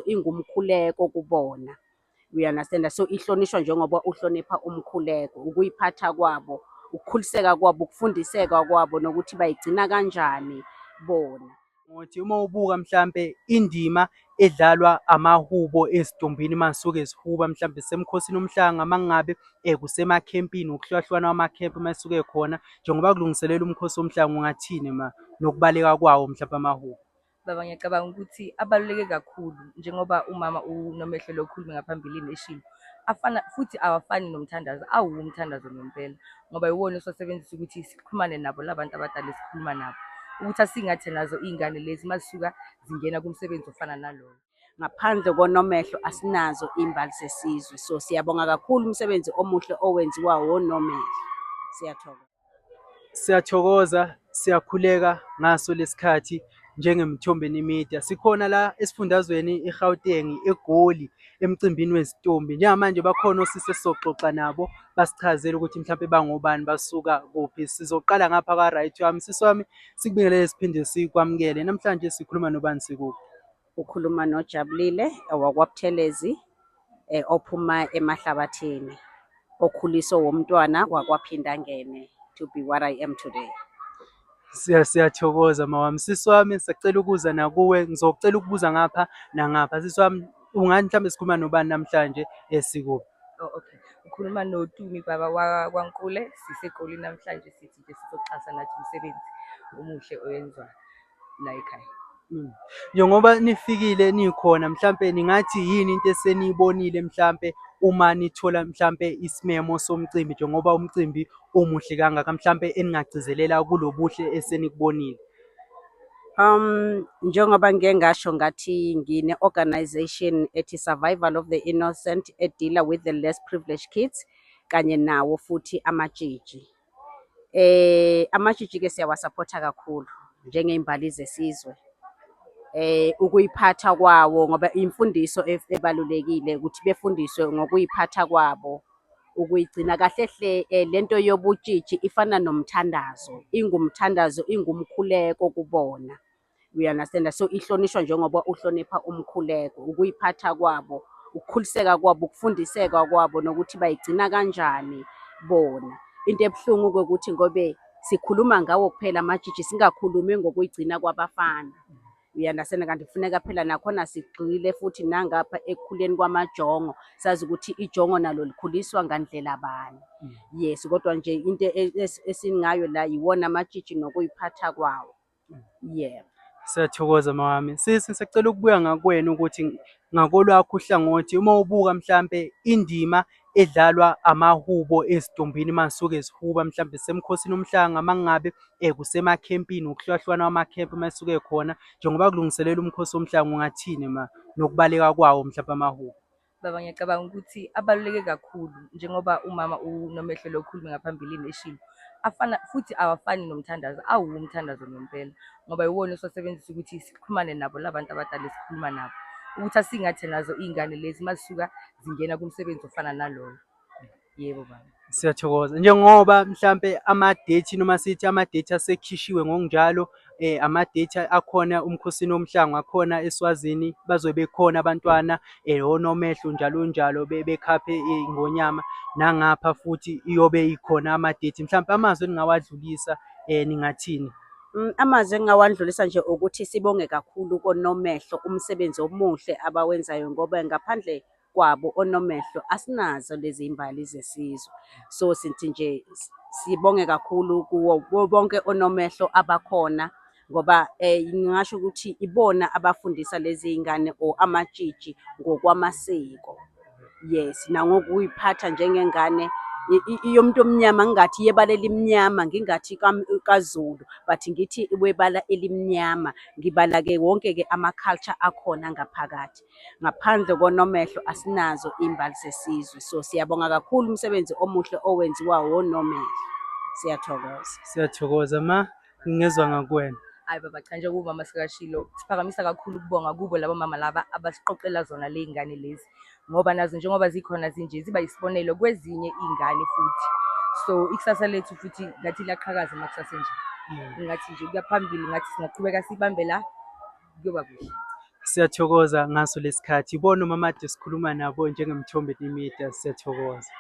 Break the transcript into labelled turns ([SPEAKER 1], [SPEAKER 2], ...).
[SPEAKER 1] Ingumkhuleko kubona. You understand? So ihlonishwa njengoba uhlonipha umkhuleko, ukuyiphatha kwabo, ukukhuliseka kwabo, ukufundiseka kwabo nokuthi bayigcina kanjani bona.
[SPEAKER 2] Ngothi uma ubuka mhlampe indima edlalwa amahubo ezidombini uma zisuke zihuba mhlampe zisemkhosini womhlanga, uma ngabe kusemakhempini ukuhlukahlukana kwamakhempi uma esuke khona, njengoba kulungiselelwa umkhosi womhlanga ungathini ma nokubaleka kwawo mhlampe amahubo?
[SPEAKER 3] Baba, ngiyacabanga ukuthi abaluleke kakhulu njengoba umama uNomehlo lo okhulume ngaphambilini eshilo, afana futhi awafani nomthandazo, awuwumthandazo ngempela ngoba iwona esiwasebenzisa ukuthi sixhumane nabo la bantu abadala esikhuluma nabo, ukuthi asingathe nazo iy'ngane lezi uma zisuka zingena kumsebenzi ofana nalowo.
[SPEAKER 1] Ngaphandle koNomehlo asinazo iy'mbali zesizwe. So siyabonga kakhulu umsebenzi omuhle owenziwa woNomehlo. Siyathokoza.
[SPEAKER 2] Siyathokoza, siyakhuleka ngaso lesikhathi njengeMthombeni Media. Sikhona la esifundazweni iGauteng, eGoli, emcimbini wezitombi. Njengamanje bakhona osisi esizoxoxa nabo basichazele ukuthi mhlampe bangobani, basuka kuphi. Sizoqala ngapha ka-right wami. Sisi wami, sikubingelele siphinde sikwamukele. Namhlanje sikhuluma nobani, sikuphi?
[SPEAKER 1] Ukhuluma noJabulile wakwaButhelezi ophuma eMahlabathini, okhuliswe womntwana wakwaPhindangene to be what I am today.
[SPEAKER 2] Siyathokoza mawami. Sisi wami, siyacela ukuza nakuwe, ngizocela ukubuza ngapha nangapha. Sisi wami, ungathi mhlawumbe sikhuluma nobani namhlanje, esikuphi?
[SPEAKER 3] Oh, okay. Ukhuluma noTumi baba wakwaNkule, siseGoli namhlanje, sithi nje sizoxhasa nathi umsebenzi omuhle oyenziwa la ekhaya.
[SPEAKER 2] Njengoba nifikile nikhona mhlampe ningathi yini into eseniyibonile mhlampe uma nithola mhlampe isimemo somcimbi, njengoba umcimbi umuhle kangaka, mhlampe eningagcizelela kulo buhle esenikubonile?
[SPEAKER 1] Njengoba ngike ngasho ngathi ngine-organization ethi Survival of the Innocent e-deal-a with the less privileged kids kanye nawo futhi amatshitshi. Amatshitshi-ke siyawa-support-a kakhulu njengey'mbali zesizwe. Ukuyiphatha kwawo ngoba imfundiso ebalulekile ukuthi befundiswe ngokuyiphatha kwabo, ukuyigcina kahle hle. Lento yobutshitshi ifana nomthandazo, ingumthandazo, ingumkhuleko kubona. You understand? So ihlonishwa njengoba uhlonipha umkhuleko, ukuyiphatha kwabo, ukukhuliseka kwabo, ukufundiseka kwabo nokuthi bayigcina kanjani bona. Into ebuhlungu-ke ukuthi ngobe sikhuluma ngawo kuphela amatshitshi, singakhulumi ngokuyigcina kwabafana. You understand? Kanti kufuneka phela nakhona sigxile futhi nangapha ekukhuleni kwamajongo, sazi ukuthi ijongo nalo likhuliswa ngandlela bani. Yes, kodwa nje into esingayo la iwona amatshitshi nokuyiphatha kwawo. Yeah.
[SPEAKER 2] Siyathokoza mawami. Sisi, sicela ukubuya ngakuwena ukuthi ngakolwakho uhlangothi uma ubuka mhlampe indima edlalwa amahubo ezidombini uma zisuke zihuba mhlampe zisemkhosini womhlanga, uma ngabe kusemakhempini ukuhlukahlukana kwamakhempi uma esuke khona, njengoba kulungiselelwa umkhosi womhlanga ungathini ma nokubaleka kwawo mhlampe amahubo?
[SPEAKER 3] Baba, ngiyacabanga ukuthi abaluleke kakhulu njengoba umama uNomehlo lo okhulume ngaphambilini eshilo, afana futhi awafani nomthandazo, awuwumthandazo ngempela ngoba iwona esiwasebenzisa ukuthi sixhumane nabo la bantu abadala esikhuluma nabo, ukuthi asingathe nazo iy'ngane lezi uma zisuka zingena kumsebenzi ofana naloyo. Yebo baba.
[SPEAKER 2] Siyathokoza. Njengoba mhlampe ama-date noma sithi ama-date asekhishiwe ngokunjalo, ama-date akhona umkhosini womhlanga akhona eSwazini, bazobe bekhona abantwana, oNomehlo njalo njalo bekhaphe iNgonyama, nangapha futhi iyobe ikhona ama-date. Mhlampe amazwi eningawadlulisa ningathini?
[SPEAKER 1] Amazwi engingawadlulisa nje ukuthi sibonge kakhulu koNomehlo umsebenzi omuhle abawenzayo ngoba ngaphandle kwabo oNomehlo asinazo lezi mbali zesizwe. So sithi nje sibonge kakhulu kuwo bonke oNomehlo abakhona ngoba ngingasho ukuthi ibona abafundisa lezi y'ngane or amatshitshi ngokwamasiko. Yes, nangokuyiphatha njengengane yomuntu omnyama, ngingathi yebala elimnyama, ngingathi kaZulu, but ngithi webala elimnyama. Ngibala-ke wonke-ke ama-culture akhona ngaphakathi. Ngaphandle koNomehlo asinazo iy'mbali zesizwe. So siyabonga kakhulu umsebenzi omuhle owenziwa woNomehlo. Siyathokoza.
[SPEAKER 2] Siyathokoza ma, ngingezwa ngakuwena.
[SPEAKER 3] Hayi baba, cha, njengoba umama sekashilo, siphakamisa kakhulu ukubonga kubo labo mama laba abasiqoqela zona le y'ngane lezi, ngoba nazo njengoba zikhona zinje ziba yisibonelo kwezinye iy'ngane futhi. So ikusasa lethu futhi ngathi liyaqhakaza uma kusasenje. Ngathi nje kuya phambili, ngathi singaqhubeka sibambe la, kuyoba kuhle.
[SPEAKER 2] Siyathokoza ngaso lesikhathi. Ibona omama ade sikhuluma nabo njengeMthombeni Media, siyathokoza.